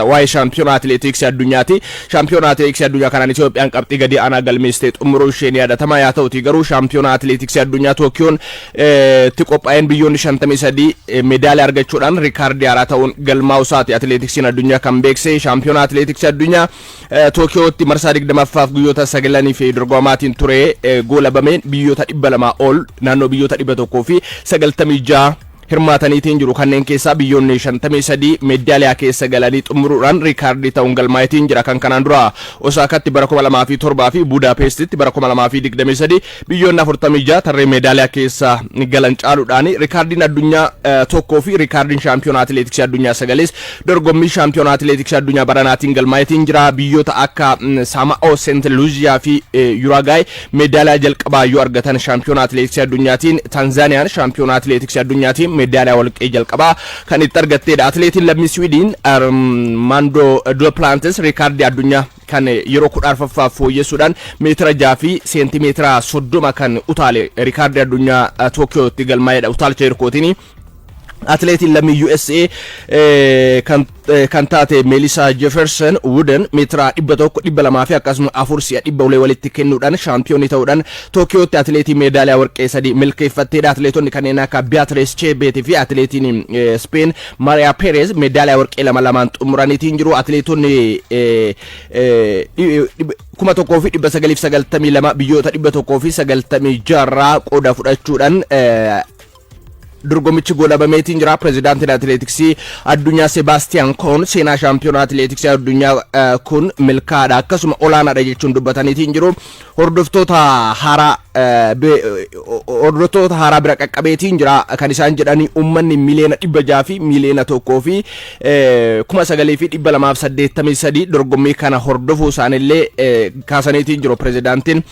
Waa'ee shaampiyoonaa atileetiksii addunyaati. Shaampiyoonaa atileetiksii addunyaa kanaan Itoophiyaan qabxii gadi aanaa galmeessitee xumuruu ishee ni yaadatama. Yaa ta'uti garuu shaampiyoonaa atileetiksii addunyaa Tookiyoon tti qophaa'een biyyoonni 53 meedaaliyaa argachuudhaan riikaardii haaraa ta'uun galmaa'uu isaati atileetiksiin addunyaa kan beekse. Shaampiyoonaa atileetiksii addunyaa Tookiyootti marsaa 20ffaaf guyyoota sagalanii fi dorgomamaatiin ture goolabameen biyyoota 200 ol, naannoo biyyoota 196 hirmaataniitiin jiru. Kanneen keessaa biyyoonni 53 meedaaliyaa keessa galanii xumuruudhaan riikaardii ta'uun galmaa'eetiin jira. Kan kanaan dura Osaakatti bara 2007 fi Budaapestitti bara 2023 biyyoonni 46 tarree meedaaliyaa keessa galan caaluudhaan riikaardiin addunyaa tokkoo fi riikaardiin shaampiyoonaa atileetiksii addunyaa sagalees dorgommii shaampiyoonaa atileetiksii addunyaa baranaatiin galmaa'eetiin jira. Biyyoota akka Saama'oo, Seent Luuziyaa fi Yuraagaay meedaaliyaa jalqabaa yoo argatan, shaampiyoonaa atileetiksii addunyaatiin Taanzaaniyaan shaampiyoonaa atileetiksii addunyaatiin meedaaliyaa warqee jalqabaa kan itti argatteedha. Atileetiin lammii Siwiidin Armando Duplantis riikaardii addunyaa kan yeroo 14ffaaf fooyyessuudhaan meetira 6 fi seentimeetira 30 kan utaale riikaardii addunyaa Tookiyootti galmaa'edha. Utaalcha hirkootiin atileetiin lammii USA kan taate Meelisaa Jefferson Wooden meetira 100, 200 fi akkasuma afur si'a 100 ulee walitti kennuudhaan shaampiyoonii ta'uudhaan Tookiyootti atileetii meedaaliyaa warqee sadii milkeeffatteedha. Atileetonni kanneen akka Beatrice Chebeetii fi atileetiin Speen Maria Perez meedaaliyaa warqee lama lamaan xumuraniitiin jiru. Atileetonni 1992 biyyoota 196 qooda fudhachuudhaan dorgommichi goolabameetiin jira. Pireezidaantiin atileetiksii addunyaa Sebaastiyaan Koon seenaa shaampiyoonaa atileetiksii addunyaa kun milkaa'aadha, akkasuma olaanaadha jechuun dubbataniitiin jiru. Hordoftoota haaraa bira qaqqabeetiin jira kan isaan jedhanii, uummanni miliyoona 600 fi 1,009,283 dorgommii kana hordofuu isaanillee kaasaniitiin jiru pireezidaantiin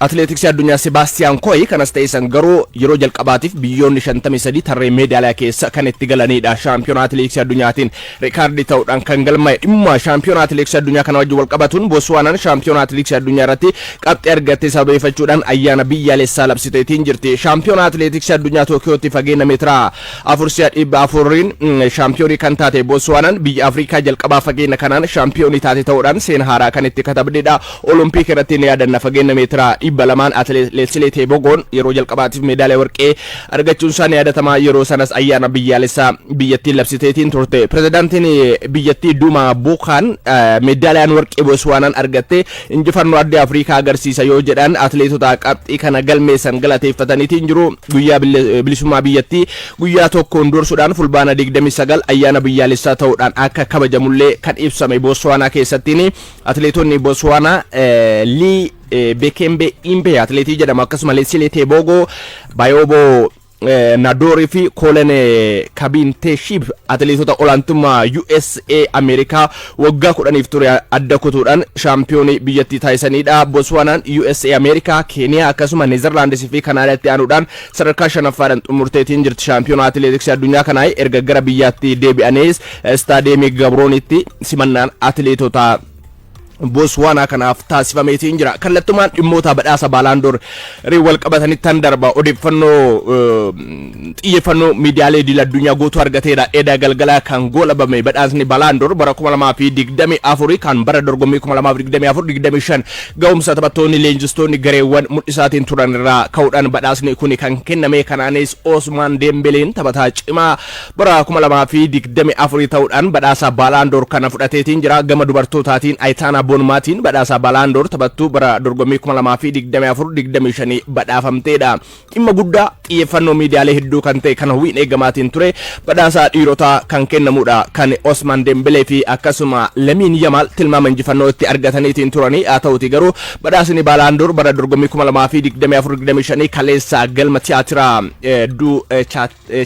atileetiksii addunyaa Sebaastiyaan Koyi. Kanas ta'e san garuu yeroo jalqabaatiif biyyoonni 53 tarree meedaaliyaa keessa kan itti galanidha. Shaampiyoonaa atileetiksii addunyaatiin riikaardii ta'uudhaan kan galmaa'e. Dhimma shaampiyoonaa atileetiksii addunyaa kana wajjin wal qabatuun Botswaanaan shaampiyoonaa atileetiksii addunyaa irratti qabxii argattee sababeeffachuudhaan ayyaana biyyaalessaa labsiteetiin jirti. Shaampiyoonaa atileetiksii addunyaa Tookiyootti fageenya meetira 4 si'a 400n shaampiyoonii kan taate Botswaanaan biyya Afrikaa jalqabaa fageenya kanaan shaampiyoonii taate ta'uudhaan seenaa haaraa kan itti katabdedha. Olompik irratti ni yaadanna, fageenya meetira 200n atileet Leelsilee Teebogoon yeroo jalqabaatiif meedaaliyaa warqee argachuun isaa ni yaadatama. Yeroo sanas ayyaana biyyaalessaa biyyattiin labsiteetiin turte. Pirezidaantiin biyyattii Duumaa Buukaan meedaaliyaan warqee Botswaanaan argatte injifannoo ardii Afrikaa agarsiisa yoo jedhan, atileetota qabxii kana galmeessan galateeffataniitiin jiru. Guyyaa bilisummaa biyyattii guyyaa tokkoon dursuudhaan Fulbaana 29 ayyaana biyyaalessaa ta'uudhaan akka kabajamullee kan ibsame Botswaanaa keessattiin. Atileetonni Botswaanaa Lii Bekembe Imbe atileetii jedhamu, akkasuma Leesilee Teeboogoo, Bayooboo Nadoorii fi Koolen Kabinteeshib atileetota olaantummaa USA Ameerikaa waggaa 10f ture adda kutuudhaan shaampiyoonii biyyattii taasisanidha. Botswaanaan USA Ameerikaa, Keeniyaa, akkasuma Neezerlaandis fi Kanaadaatti aanuudhaan sadarkaa shanaffaadhaan xumurteetiin jirti. Shaampiyoonaa atileetiksii addunyaa kanaa erga gara biyyaatti deebi'anees istaadeemii Gabroonitti simannaan atileetota Botswaanaa kanaaf taasifameetiin jira. Kallattumaan dhimmoota badhaasa Baalaandoor wal qabatanitti tan darba. Odeeffannoo xiyyeeffannoo miidiyaalee idil addunyaa guutuu argateedha. Eda galgalaa kan goolabame badhaasni Baalaandoor bara 2024 kan bara dorgommii 2024-25 ga'umsa taphattoonni, leenjistoonni, gareewwan mul'isaatiin turan irraa ka'uudhaan badhaasni kun kan kenname. Kanaanis Osmaan Deembeleen taphataa cimaa bara 2024 ta'uudhaan badhaasa Baalaandoor kana fudhateetiin jira. Gama dubartootaatiin Ayitaanaa Boonmaatiin badhaasa Baalaandoor taphattuu bara dorgommii 2024-25 badhaafamteedha. Dhimma guddaa xiyyeeffannoo miidiyaalee hedduu kan ta'e, kan hawwiin eegamaatiin ture, badhaasa dhiirotaa kan kennamudha. Kan Osman Dembelee fi akkasuma Lamiin Yamaal tilmaama injifannoo itti argataniitiin turanii. Haa ta'uti garuu badhaasni Baalaandoor bara dorgommii 2024-25 kaleessa galma tiyaatiraa du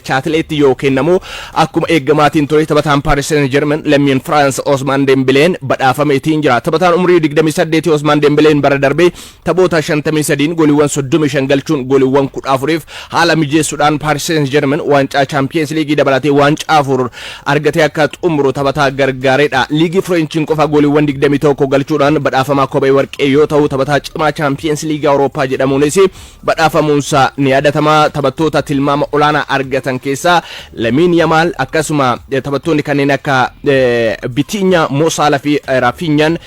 Chaatileetti yoo kennamu akkuma eegamaatiin ture taphataan Paris Saint-Germain lammiin France Osman Dembeleen badhaafameetiin jira. Taphataan umurii 28 Osmaan Dembeleen bara darbee taphoota 53 gooliiwwan 35 galchuun gooliiwwan 14f haala mijeessuudhaan Paris Saint-Germain waancaa Champions League dabalatee waancaa 4 argatee akka xumuru taphataa gargaareedha. Liigii Fireenchiin qofa gooliiwwan 21 galchuudhaan badhaafamaa kophee warqee yoo ta'u, taphataa cimaa Champions League Awurooppaa jedhamuunis badhaafamuunsaa ni yaadatama. Taphattoota tilmaama olaanaa argatan keessaa Lamiin Yamaal, akkasuma taphattoonni kanneen akka Bitiinya, Mosaala fi Raafinyaan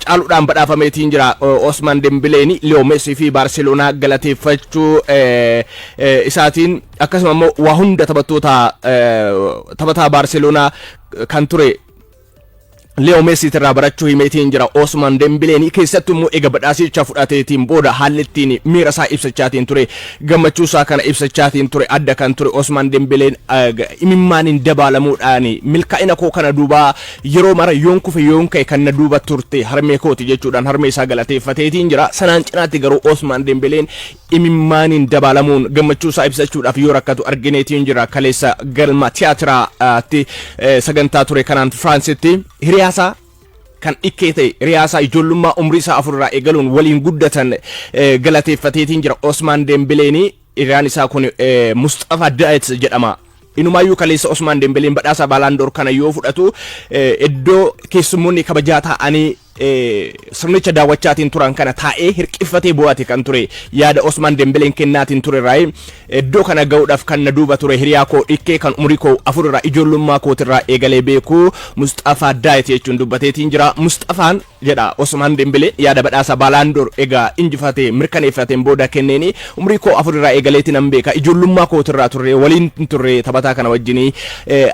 caaluudhaan badhaafameetiin jira. Osman Dembeleen Leo Messi fi Baarseloonaa galateeffachuu isaatiin, akkasuma immoo waa hunda taphattoota taphataa Baarseloonaa kan ture Leo Messi irraa barachuu himeetiin jira Osman Dembeleen. Keessattuu immoo eega badhaasicha fudhateetiin booda haalli ittiin miira isaa ibsachaatiin ture, gammachuu isaa kana ibsachaatiin ture adda kan ture. Osman Dembeleen imimmaaniin dabaalamuudhaan, "Milkaa'ina koo kana duubaa yeroo mara yoon kufe yoon ka'e kan na duuba turte harmee kooti," jechuudhaan harmee isaa galateeffateetiin jira. Sanaan cinaatti garuu Osman Dembeleen imimmaaniin dabaalamuun gammachuu isaa ibsachuudhaaf yoo rakkatu argineetiin jira. Kaleessa galma tiyaatiraatti sagantaa ture kanaan Firaansitti hiriyaasaa kan dhikkee ta'e, hiriyaasaa ijoollummaa umrii isaa 4 irraa eegaluun waliin guddatan galateeffateetiin jira Osmaan Dembeleeni. Hiriyaan isaa kun Mustafa Daet jedhama. Inumaayyuu kaleessa Osmaan Dembeleen badhaasa Baalaandoor kana yoo fudhatu iddoo keessummoonni kabajaa ta'anii sirnicha daawwachaatiin turan kana taa'ee hirqiffatee bu'ate kan ture. Yaada Osmaan Dembeleen kennaatiin ture irraa, "Iddoo kana ga'uudhaaf kan na duuba ture hiriyaa koo dhikkee kan umurii koo 4 irraa, ijoollummaa kootirraa eegalee beeku Mustafaa Daayit," jechuun dubbateetiin jira. Mustafaan, jedha Osmaan Dembeleen yaada badhaasa Baalaandoor egaa injifatee mirkaneeffateen booda kenneeni, "Umurii koo 4 irraa eegaleetiin nan beeka, ijoollummaa kootirraa turre, waliin turre taphataa kana wajjinii.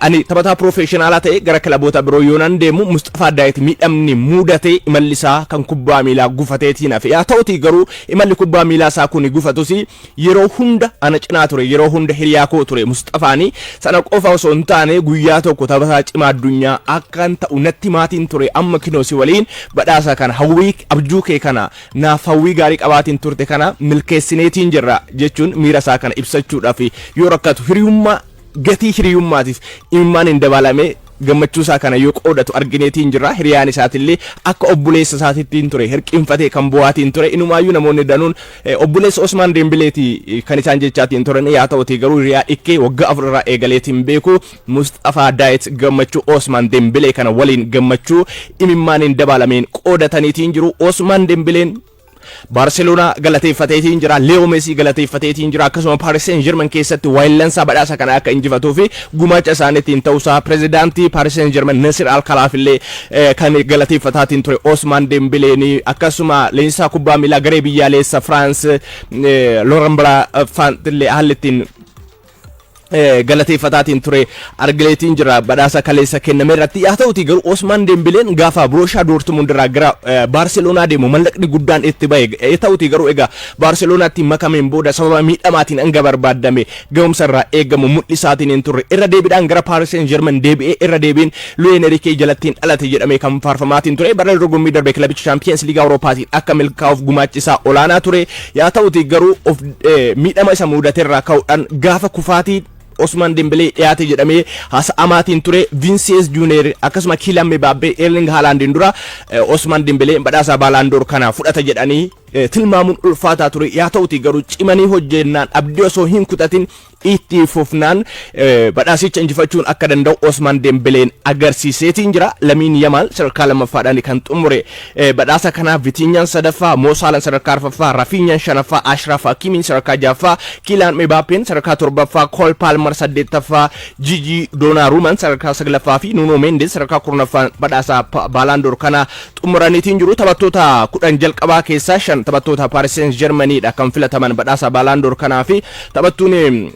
Ani taphataa piroofeeshinaalaa ta'e gara kilaboota biroo yoo nan deemu, Mustafaa Daayit miidhamni mudatee imalli isaa kan kubbaa miilaa gufateetiin hafe. Haa ta'utii garuu imalli kubbaa miilaa isaa kun gufatus yeroo hunda ana cinaa ture, yeroo hunda hiriyaa koo ture Mustafaani. Sana qofa osoo hin taane guyyaa tokko taphataa cimaa addunyaa akkan ta'u natti maatiin ture. Amma kinoosi waliin badhaasa kana, hawwii abjuu kee kana naaf hawwii gaarii qabaatiin turte kana milkeessineetiin jirra," jechuun miira isaa kana ibsachuudhaaf yoo rakkatu, hiriyummaa, gatii hiriyummaatiif imimmaan hin dabalame gammachuu isaa kana yoo qoodatu argineetiin jirra. Hiriyaan isaatillee akka obboleessa isaatittiin ture, hirqinfatee kan bu'aatiin ture. Inumaayyuu namoonni danuun obboleessa Osmaan Dembileeti kan isaan jechaatiin turan. Yaa ta'uti garuu hiriyaa dhikkee waggaa 4 irraa eegaleetiin beeku Mustafaa Daayit gammachuu Osmaan Dembilee kana waliin gammachuu imimmaaniin dabalameen qoodataniitiin jiru. Osmaan Dembileen Baarseloonaa galateeffateetiin jira, Leo Messi galateeffateetiin jira, akkasuma Paris Saint-Germain keessatti waayillansaa badhaasa kana akka injifatuu fi gumaacha isaaniitiin ta'uusaa pirezidaantii Paris Saint-Germain Nasir Al-Khalaaf illee kan galateeffataatiin ture Osmaan Dembeleen, akkasuma leenjisaa kubbaa miilaa garee biyyaalessa Firaans Laurent Blanc illee haalli ittiin galateeffataatiin ture argileetiin jira badhaasa kaleessa kenname irratti. Haa ta'uti garuu Osmaan Dembeleen gaafa Borussia Dortmund irraa gara Baarseloonaa deemu mallaqni guddaan itti bahe. Haa ta'uti garuu egaa Baarselonaatti makameen booda sababa miidhamaatiin hanga barbaadame ga'umsa irraa eegamu mul'isaatiin hin turre. Irra deebiidhaan gara Paris Saint-Germain deebi'ee irra deebiin Luis Enrique jalattiin dhalate jedhamee kan faarfamaatiin ture. Bara dorgommii darbe kilabicha Champions League Awurooppaatiin akka milkaa'uuf gumaachisaa olaanaa ture. Yaa ta'uti garuu of miidhama isa mudaterraa ka'uudhaan gaafa kufaatii Osman Dembelee dhiyaate jedhamee haasa'amaatiin ture Vinicius Junior, akkasuma Kylian Mbappe, Erling Haalandiin dura Osman Dembelee badhaasa Baalaandoor kana fudhata jedhanii tilmaamuun ulfaataa ture. Yaa ta'uti garuu cimanii hojjennaan, abdii osoo hin kutatin itti fufnaan badhaasicha injifachuun akka danda'u Osman Dembeleen agarsiiseetiin jira. Lamiin Yamaal sadarkaa lammaffaadhaan kan xumure badhaasa kanaaf, Vitiinyaan sadaffaa, Mo Saalaan sadarkaa arfaffaa, Rafiinyaan shanaffaa, Ashraf Hakimiin sadarkaa ja'affaa, Kiilaan Mbappeen sadarkaa torbaffaa, Cole Palmer saddeettaffaa, Gigi Donnarummaan sadarkaa saglaffaa fi Nuno Mendes sadarkaa 10ffaan badhaasa Baalaandoor kana xumuraniitiin jiru. Taphattoota 10 jalqabaa keessaa shan taphattoota Paris Saint-Germainidha kan filataman badhaasa Baalaandoor kanaa fi taphattuun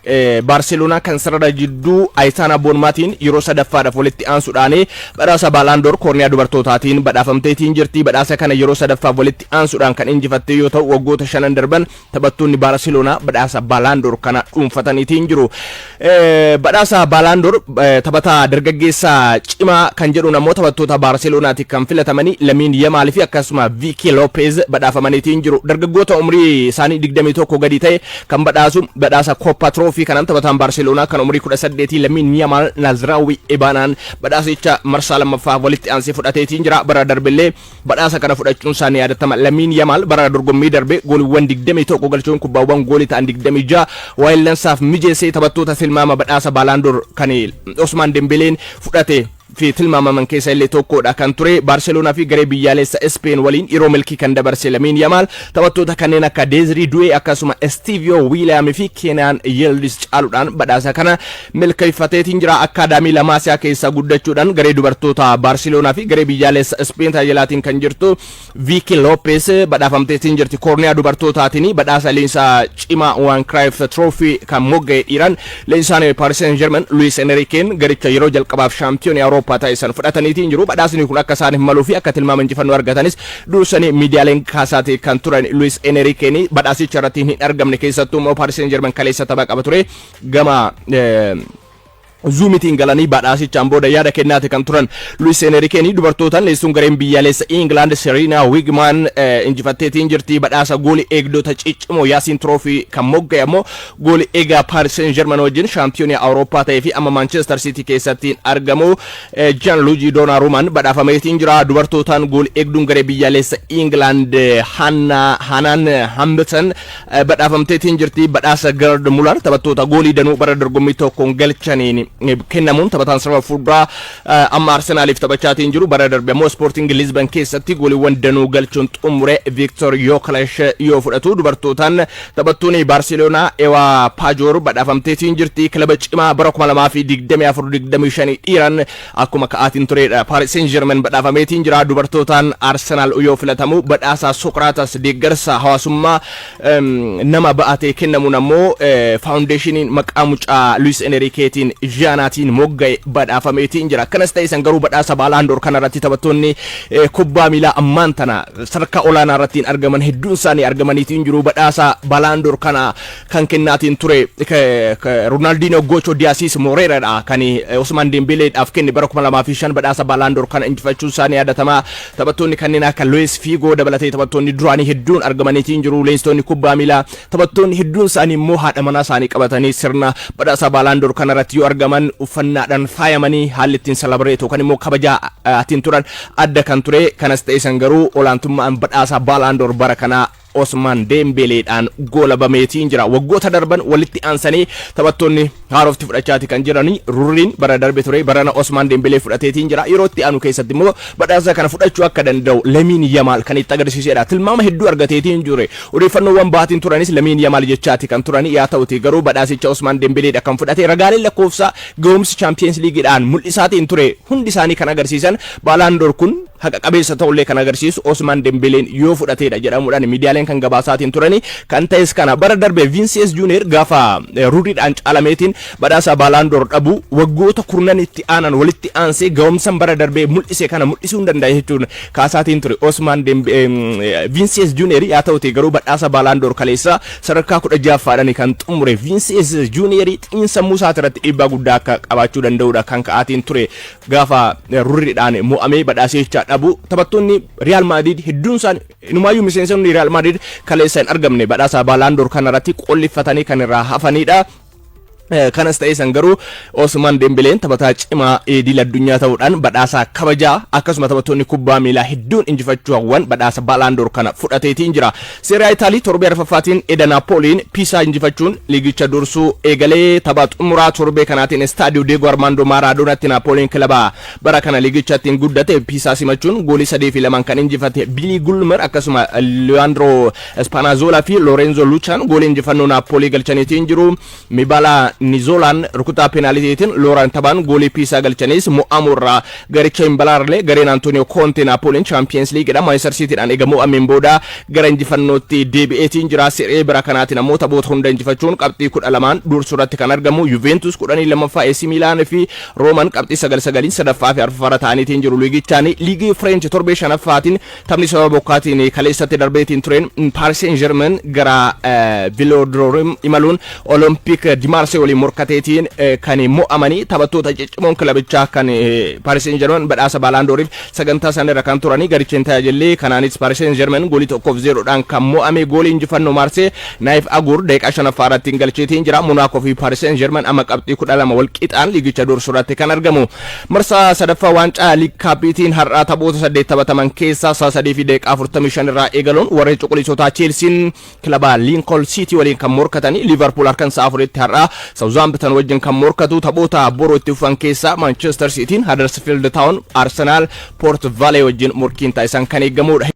Baarseloonaa kan sarara jidduu Ayitaana Boonmaatiin yeroo sadaffaadhaaf walitti aansuudhaan badhaasa Baalaandoor koorniyaa dubartootaatiin badhaafamteetiin jirti. Badhaasa kana yeroo sadaffaaf walitti aansuudhaan kan injifatte yoo ta'u, waggoota shanan darban taphattoonni Baarseloonaa badhaasa Baalaandoor kana dhuunfataniitiin jiru. Badhaasa Baalaandoor taphataa dargaggeessa cimaa kan jedhuun ammoo taphattoota Baarseloonaati kan filatamanii Lamiin Yamaal fi akkasuma Viikii Loopeez badhaafamaniitiin jiru. Dargaggoota umrii isaanii 21 gadi ta'e kan badhaasu badhaasa Kooppa Tiroofi Hordoffii kanaan taphataan Baarseloonaa kan umurii 18 Lamiin Yamaal Naazraawwi Ebaanaan badhaasicha marsaa lammaffaa walitti aansee fudhateetiin jira. Bara darbillee badhaasa kana fudhachuun isaanii yaadatama. Lamiin Yamaal bara dorgommii darbe gooliiwwan 21 galchuun kubbaawwan goolii ta'an 26 waayillansaaf mijeessee taphattoota tilmaama badhaasa Baalaandoor kan Osmaan Dembeleen fudhate fi tilmaamaman keessa illee tokkodha kan ture. Baarseloonaa fi garee biyyaalessa Speen waliin yeroo milkii kan dabarse Lamiin Yamaal taphattoota kanneen akka Deezirii Du'ee, akkasuma Estiiviyoo Wiiliyaam fi Keenaan Yildiz caaluudhaan badhaasa kana milkeeffateetiin jira. Akkaadaamii Lamaasiyaa keessaa guddachuudhaan garee dubartoota Baarseloonaa fi garee biyyaalessa Speen tajaajilaatiin kan jirtu Viiki Lopez badhaafamteetiin jirti. Koorniyaa dubartootaatiin badhaasa leensaa cimaa Johan Cruyff Trophy kan mogga'e dhiiran leensaan Paris Saint-Germain Luis Enriqueen garicha yeroo jalqabaaf shaampiyoonii Awurooppaa taasisan fudhataniitiin jiru. Badhaasni kun akka isaaniif maluu fi akka tilmaama injifannoo argatanis dursanii miidiyaaleen kaasaati kan turan. Luis Enriqueen badhaasicha irratti hin argamne, keessattuu immoo Paris Saint-Germain kaleessa tapha qaba ture. Gama Zuumitiin galanii badhaasichaan booda yaada kennaate kan turan Luis Enriqueen. Dubartootaan leessuun gareen biyyaalessa England Serena Wigman injifatteetiin jirti. Badhaasa goolii eegdota ciccimoo Yaasiin Trophy kan mogga'e ammoo goolii eegaa Paris Saint-Germain wajjin shaampiyoonii Awurooppaa ta'ee fi amma Manchester City keessatti argamu Gianluigi Donnarummaan badhaafameetiin jira. Dubartootaan goolii eegduun garee biyyaalessa England Hanaan Hambison badhaafamteetiin jirti. Badhaasa Gerd Muller taphattoota goolii danuu bara dorgommii tokkoon galchaniin kennamuun taphataan sarara fuulduraa amma Arsenaaliif taphachaatiin jiru, bara darbe ammoo Sporting Lisbon keessatti gooliiwwan danuu galchuun xumure Victor Gyökeres yoo fudhatu, dubartootaan taphattuun Baarseloonaa Ewa Pajor badhaafamteetiin jirti. Kilaba cimaa bara 2024-25 dhiiran akkuma ka'aatiin turedha. Paris Saint-Germain badhaafameetiin jira. Dubartootaan Arsenal yoo filatamu, badhaasa Socrates deeggarsa hawaasummaa nama ba'atee kennamuun ammoo faawundeeshiniin maqaa mucaa Luis Enriqueetiin Jaanaatiin mogga'e badhaafameetiin jira. Akkanas ta'e san garuu badhaasa Baalaandoor kanarratti taphattoonni kubbaa miilaa ammaan tana sadarkaa olaanaa irratti argaman hedduun isaanii argamaniitiin jiru. Badhaasa Baalaandoor kana kan kennaatiin ture Ronaldinho Gaucho de Assis Moreiraadha kan Osman Dembeleedhaaf kenne. Bara 2005 badhaasa Baalaandoor kana injifachuun isaanii yaadatamaa. Taphattoonni kanneen akka Luis Figo dabalatee taphattoonni duraanii hedduun argamaniitiin jiru. Leenjistoonni kubbaa miilaa, taphattoonni hedduun isaanii immoo haadha manaa isaanii qabatanii sirna badhaasa Baalaandoor kanarratti yoo argaman uffannaadhaan faayamanii haalli ittiin celebrate yookaan immoo kabajaa ittiin turan adda kan ture. Kanas ta'e san garuu olaantummaan badhaasa Baalaandoor bara kanaa Osman Dembeleedhaan goolabameetiin jira. Waggoota darban walitti aansanii taphattoonni haarofti fudhachaati kan jiranii. Rurriin bara darbe ture, barana Osman Dembelee fudhateetiin jira. Yeroo itti aanu keessatti immoo badhaasa kana fudhachuu akka danda'u Lamiin Yamaal kan itti agarsiisedha. Tilmaama hedduu argateetiin jire. Odeeffannoowwan baatiin turanis Lamiin Yamaal jechaati kan turani. Yaa ta'uti garuu badhaasicha Osman Dembeleedha kan fudhate. Ragaaleen lakkoofsa ga'umsi Champions Leagueidhaan mul'isaatiin ture hundi isaanii kan agarsiisan Baalaandoor kun haqa qabeessa ta'ullee kan agarsiisu Osman Dembeleen yoo fudhateedha jedhamuudhaan miidiyaaleen kan gabaasaatiin turani. Kan ta'es kana. Bara darbe Vinicius Junior gaafa Rudriidhaan caalameetiin badhaasa Baalaandoor dhabu, waggoota kurnan itti aanan walitti aansee ga'umsan bara darbee mul'ise kana mul'isuu hin danda'a jechuun kaasaatiin ture Osman Vinicius Junior. Yaa ta'uti garuu badhaasa Baalaandoor kaleessa sadarkaa 16ffaadhaan kan xumure Vinicius Junior xiinsammuu isaa irratti dhiibbaa guddaa akka qabaachuu danda'udha kan ka'aatiin ture gaafa Rudriidhaan mo'amee badhaasicha dhabu. Taphattoonni Real Madrid hedduun isaanii, inumaayyuu miseensonni Real Madrid kaleessa hin argamne, badhaasa Baalaandoor kanarratti qollifatanii kan irraa hafanidha. Kanas ta'e san garuu Osman Dembeleen taphataa cimaa idil addunyaa ta'uudhaan badhaasa kabajaa akkasuma taphattoonni kubbaa miilaa hedduun injifachuu hawwan badhaasa Baalaandoor kana fudhateetiin jira. Seeriyaa Itaalii torbee arfaffaattiin eda Naapooliin Piisaa injifachuun liigicha dursuu eegalee. Tapha xumuraa torbee kanaatiin Istaadiyoo Diego Armaandoo Maaraadoonatti Naapooliin kilaba bara kana liigicha ittiin guddate Piisaa simachuun goolii 3 fi 2n kan injifate Billy Gilmour, akkasuma Leandro Spinazzola fi Lorenzo Luchaan goolii injifannoo Naapoolii galchaniitiin jiru. Mibala Nizolaan rukutaa peenaalitiitiin Looran taphaan goolii Piisaa galchanis mo'amurraa garicha hin balaarle. Gareen Antonio Conte Naapooliin Champions Leagueidha Manchester Cityidhaan eega mo'ameen booda gara injifannootti deebi'eetiin jira. Siree bira kanaatiin ammoo taphoota hunda injifachuun qabxii 12n dursuu irratti kan argamu Juventus 12ffaa, AC Milan fi Rooman qabxii sagal sagaliin sadaffaa fi arfaffaarra ta'aniitiin jiru liigichaan. Liigii French torbee shanaffaatiin taphni sababa bokkaatiin kaleessatti darbeetiin tureen Paris Saint-Germain gara Velodrome imaluun Olympique de Marseille waliin morkateetiin kan mo'amanii. Taphattoota ciccimoon kilabichaa kan Paris Saint-Germain badhaasa Ballon d'Oriif sagantaa isaanii kan turanii garicheen tajaajillee. Kanaanis Paris Saint-Germain goolii 1-0dhaan kan mo'ame. Goolii injifannoo Maarsee Naayif Agur daqiiqaa 5ffaa irratti galcheetiin jira. Monaco fi Paris Saint-Germain amma qabxii 12 wal qixaan liigicha dursuu irratti kan argamu. Marsaa sadaffaa waancaa League Cupiitiin har'aa taphoota 8 taphataman keessaa sa'a 3:45 irraa eegaluun warri cuquliisotaa Cheelsiin kilaba Lincoln City waliin kan morkatanii, Liverpool harkan sa'a 4tti har'aa Southampton wajjin kan morkatu. Taphoota boroo itti fufan keessaa Manchester Cityin Huddersfield Town, Arsenal Port Vale wajjin morkiin taasisan kan eegamudha.